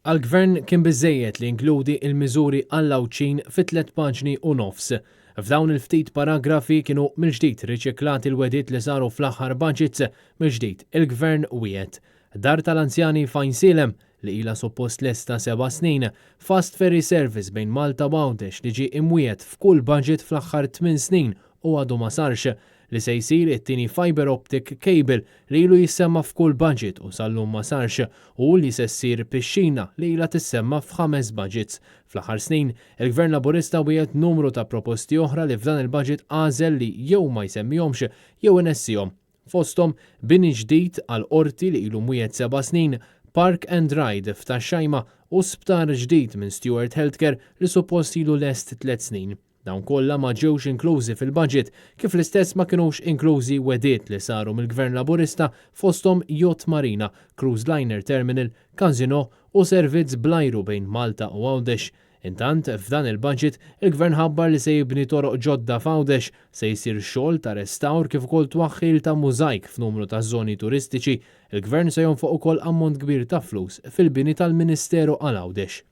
Għall-Gvern kien biżżejjed li jinkludi l-miżuri għall-Għawdxin fi tlett paġni u nofs. F'dawn il-ftit paragrafi kienu mill-ġdid riċiklati l-wegħdiet li saru fl-aħħar budgets, mill-ġdid il-Gvern wiegħed. Dar tal-anzjani f'Għajnsielem, li ilha suppost lesta seba' snin, fast ferry service bejn Malta u Għawdex li ġie imwiegħed f'kull budget fl-aħħar tminn snin u għadu ma sarx, li se jsir it-tieni fibre optic cable li ilu jissemma f'kull budget u sal-lum ma sarx u li se ssir pixxina li ilha tissemma f'ħames budgets. Fl-aħħar snin, il-Gvern Laburista wiegħed numru ta' proposti oħra li f'dan il-budget għażel li jew ma jsemmihomx jew inessihom. Fosthom, bini ġdid għal qorti li ilu mwiegħed seba' snin, park and ride f'Tax-Xajma u sptar ġdid minn Steward Healthcare li suppost ilu lest tlett snin. Dawn kollha ma ġewx inklużi fil-budget, kif l-istess ma kinux inklużi wegħdiet li saru mill-Gvern Laburista fosthom yacht marina, cruise liner terminal, casino u servizz bl-ajru bejn Malta u Għawdex. Intant, f'dan il-budget, il-Gvern ħabbar li se jibni toroq ġodda f'Għawdex, se jsir xogħol ta' restawr kif ukoll twaħħil ta' mużajk f'numru ta' żoni turistiċi. Il-Gvern se jonfoq ukoll ammont kbir ta' flus fil-bini tal-Ministeru għal Għawdex.